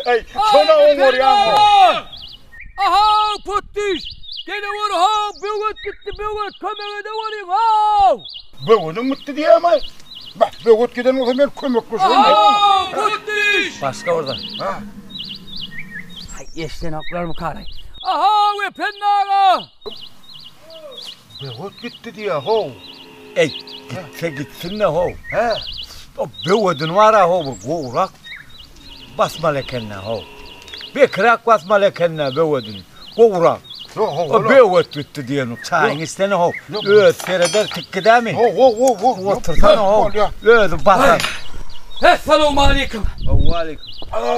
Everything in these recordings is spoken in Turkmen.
Aý, şona oňarýaň. Aha, potdyş! Gele bor, ha, böwet gitdi, böwet, kömek edeweriň, ha! Böwediň gitdi diýýämi? Bah, böwet giden bolsa men kömekleşeýin. Aha, potdyş! Başga bir zat. Ha. Aý, eşdenoklar bu kary. Aha, Ependi aga! Böwet gitdi diýýä, how. Eý, gitse gitsin-de, how. Hä? O böwedini bar-a, how, bir gowrak basmaly eken-dä, how. Bekiräk basmaly eken-dä böwedini. Gowrak. Ýok, how. O böwet gitdi diýen, çaýyňy içsene, how. Özi sereder, tikgidämi? How, how, how, how. Otursana, how. Özi basar. Essalawmaleýkim. Waleýkim.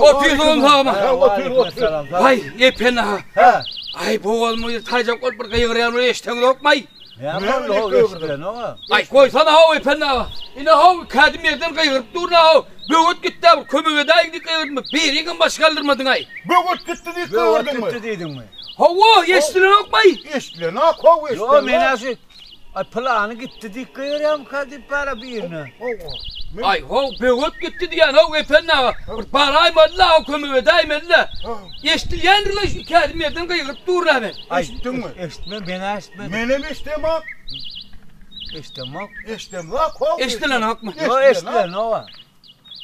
Otyrsyňyz sagmy? Otyr, otyr. Aý, Ependi aga. Hä? Aý, bogazym bir taýjak bolup bir gygyrýan bir eşdeňzokmy-aý? Näme boldy how eşdilenok-a? Aý, goýsana how Ependi aga. Ine how, kädim ýerden gygyryp durun-a how. Böwet gitdi-ä, bir kömek edäýiň diýip gygyrdym. Biriňem baş galdyrmadyň-aý. Böwet gitdi diýip Böwet gygyrdyňmy? gitdi diýdiňmi? Hawa, eşdilenokmy-aý? Eşdilenok how, Ýo, eşdilenok. men-ä şu Aý, pylany gitdi diýip gygyrýarmyka diýip bara birine. Hawa. Aý, how, böwet gitdi diýýän how, Ependi aga. Bir baraýmaly-la, how, kömek edäýmeli-le. Eşdilýändir-le, şu kädim ýerden gygyryp dur-a men. Eşitdiňmi? Eşitme, men-ä eşitmedim. Menem eşidemok. Eşidemok. Eşidemok, how. Eşdilenokmy? Ýok, eşdilenok-a.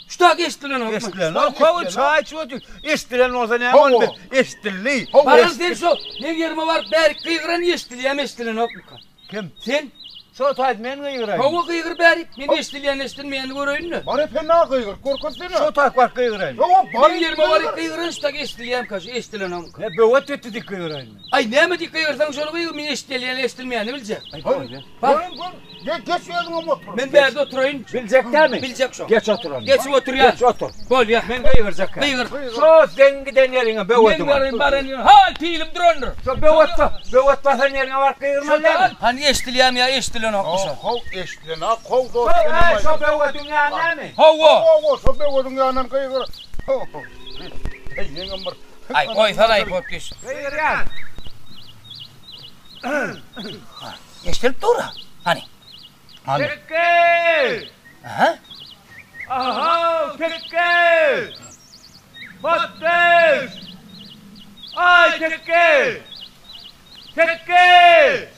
Şutak eşdilenokmy? Eşdilenok, how, çaý içip otyr. Eşdilen bolsa näme boldy? Eşdildi. Baran sen şo, meň ýerime baryp bärik gygyran eşdilýämi, eşdilenokmyka? Kim? Sen. Şo taýt men gygyraýyn. Hawa gygyr bärik, men eşdilýän eşdilmeýänini göreýin-de. Bar Ependi aga gygyryp görkezsene. Şo taýt baryp gygyraýyn. Ýok, bar. Meň ýerime baryp gygyran şutak eşdilýämika, şu eşdilenokmyka? Ne böwet etdi diýip gygyraýyn men. Aý näme diýip gygyrsaň şony gygyr, men eşdilýän eşdilmeýänini biljek. Aý bolýa. Bar. Gör, gör. Geç özüňem otur. Men bärde oturaýyn. Biljek dämi? Biljek şo. Geç otur onda. Geçip oturýan. Geç otur. Bolýa. Men gygyrjak. Gygyr. Şo seň giden ýeriňe böwediň. Meň baran baran ýerim hal pilim durandyr. Şo böwet böwet basan ýeriňe baryp gygyrmaly dämi? Hany eşdilýämi ýa eşdilenokmy şo? How eşdilenok how dost. Şo şo böwediň ýany näme? Hawa. Hawa şo böwediň ýanyndan gygyr. Eý ýeňňem bir. Aý goýsana potdyş. Gygyrýan. Eşdilip dur-a. Hany. Hany. Tekge! Aha. Aha, tekge! Potdyş! Aý, tekge! Tekge!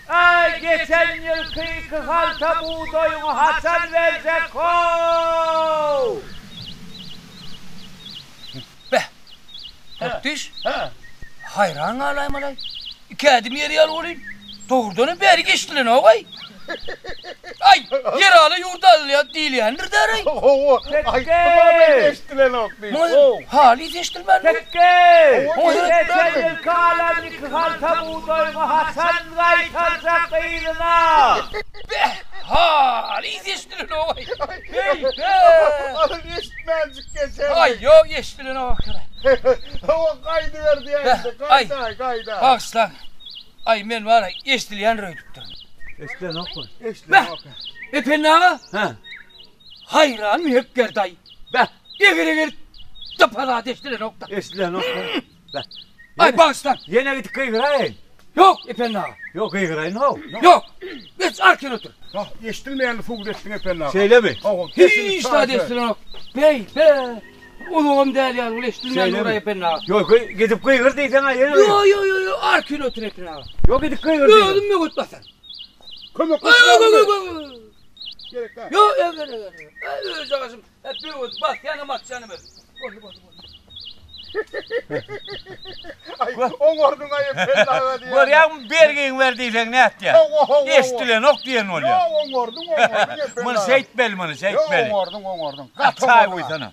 Aý, geçen ýylky iki halta bugdaýyňy haçan berjek how? Beh! Potdyş? Haýran galaýmaly-aý. Iki ädim ýer ýaly welin, dogrudanam bäri geçdilenok-aý. Aý, ýer ala ýurt alýa diýilýändir däl-aý. Hawa, aýtdym-a men eşdilenok diýip. Muňa halys eşdilmändir. Tekge! Geçen ýylky alan iki halta bugdaýyňy haçan gaýtarjak yzyna? Beh, halys eşdilenok-aý. Heý, be! Asyl eşitmänjik geçen. Aý, ýok, eşdilenok ekeni. Hawa, gaýdyber diýäýdi. Gaýdaý, gaýdaý. Bagyşlaň. Aý, men bar-a, eşdilýändir öýdüpdirin. Eşdilenokmy? Eşdilenok. Ependi aga? Hä. Haýran hekgerdaý. Beh. Eger-eger dypa zat eşdilenok-da. Eşdilenokmy? Beh. Aý, bagyşlaň. Ýene gidip gygyraýyn. Ýok, Ependi aga. Ýok, gygyraýyn how. Ýok. Geç, arkaýyn otur. Wah, eşdilmeýänini subut etdiň Ependi aga. Şeýlemi? Hawa, Hiç zat eşdilenok. Beý, be. Uzagam däl ýaly bul eşdilmeýän Şeýlemi? uraý Ependi aga. Ýok, gidip gygyr diýseň-ä ýene. Ýok, ýok, ýok, ýok, arkaýyn otur Ependi aga. Ýok, gidip gygyr diýseň. Özüm möwet basar. Kömek Ýok, ýok, ýok, ýok. Gerek däl. Ýok, ýok, ýok, ýok. Öz jagaşym. Möwet basýanam atýanam özüm. Boldy, boldy, boldy. Aý, oňardyň-aý Ependi aga diýýän. Görýäňmi, bergiňi ber diýseň nätýär? Hawa, hawa, hawa. Eşdilenok diýen bolýar. Ýok, oňardyň, oňardyň Ependi aga. Muny şeýtmeli, muny şeýtmeli. Ýok, oňardyň, oňardyň. Gaty Çaý oňardyň. guýsana.